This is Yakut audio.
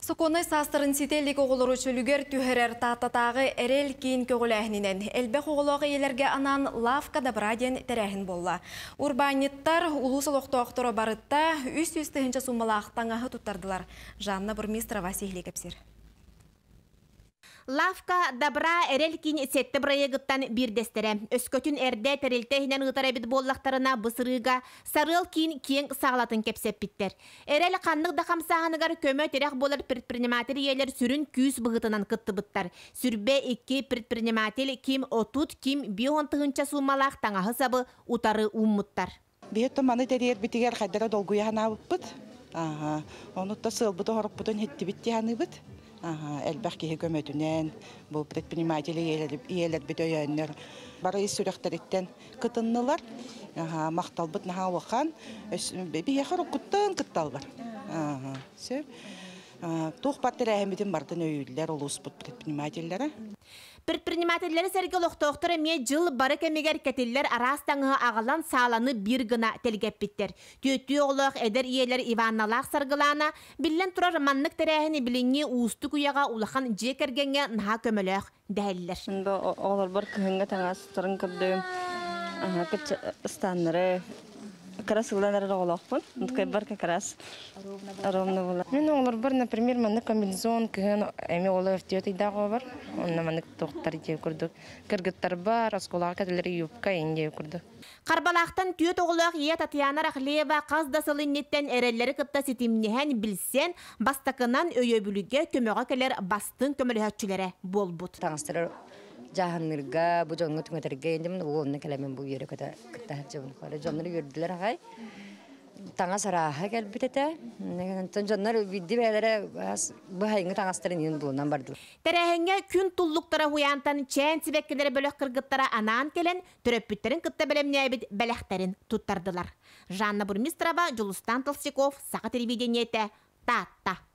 Сокуоннай саастарын ситэ илик оҕолору чөлүгэр түһэрэр Тааттатааҕы Эрэл киин көҕүлээһининэн элбэх оҕолоох ийэлэргэ анаан Лавка добра диэн тэрээһин буолла. Урбаанньыттар, улуус олохтоохторо барыта 300 тыһыынча суумалаах таҥаһы туттардылар. Жанна Бурмистрова сиһилии кэпсиир. Лавка добра Эрэл киин сэттэ бырайыагыттан биирдэстэрэ. Өскөтүн эрдэ тэрилтэ иһинэн ыытар эбит буоллахтарына, бу сырыыга Сарыал киин киэҥ саалатын кэпсэппиттэр. Эрэл ханнык да хамсааһыныгар көмө-тирэх буолар предприниматель ийэлэр сүрүн күүс быһыытынан кыттыбыттар. Сүрбэ икки предприниматель ким 30, ким 50 тыһыынча суумалаах таҥаһы-сабы утары ууммуттар. Биһиги маны тэрийэрбитигэр хайдах эрэ долгуйа санаабыппыт. Ону да сыалбыт оһоруппутун иһиттибит дии саныыбыт. Элбэх киһи көмөтүнэн, бу предприниматель ийэлэрбит өйөөннөр бары ис сүрэхтэриттэн кытыннылар. Махталбыт наһаа улахан. Биһиэхэ уруккуттан кытталлар. Сөп. Туох бар тэрээһиммитин барытын өйүүллэр улууспут предпринимателлэрэ. Предпринимателлэри сэргэ олохтоохтор эмиэ дьыл бары кэмигэр кэтиллэр араас таҥаһы аҕалан сааланы биир гына тэлгэппиттэр. Түөттүү оҕолоох эдэр ийэлэр Иванналаах Саргылаана, биллэн турар, маннык тэрээһини билиҥҥи уустук үйэҕэ улахан дьиэ кэргэҥҥэ наһаа көмөлөөх дэһэллэр. Оҕолорбор кыһыҥҥы таҥастарын көрдүм, ыстааннары кыра сылдан эрэр оҕолоохпун. Кыайбар как раз ровно була. Мин оҕолорбор, например, маннык комбинезон кыһын эми оҕолор өртүө тыйдаах оҕобор. Онно маннык тохтар диэ курдук. Кыргыттарбар, оскуолаҕа кэтэлэр юбка ин диэ курдук. Харбалаахтан түөрт оҕолоох ийэ Татьяна Рахлеева хас да сыл инниттэн эрэллэри кытта ситимниһэн, билсэн, бастакынан өйөбүлүгэ көмөҕө кэлэр бастыҥ көмөлөһөөччүлэрэ буолбут. Таҥастары дьааһыннырга, бу дьоҥҥо түҥэтэргэ индим, уонна кэлэмин бу үөрэ көтө кытта сылдьабын. Дьоннор үөрдүлэр аҕай. Таҥас арааһа кэлбит этэ. Онтон дьоннор биирдии бэйэлэрэ быһайыҥҥы таҥастарын иһин булунан бардылар. Тэрээһиҥҥэ күн туллуктара уһуйаантан чээн сибэккилэрэ бөлөх кыргыттара анаан кэлэн, төрөппүттэрин кытта бэлэмнээбит бэлэхтэрин туттардылар. Жанна Бурмистрова, Дьулустан Толстяков, Саха телевидениетэ, Таатта.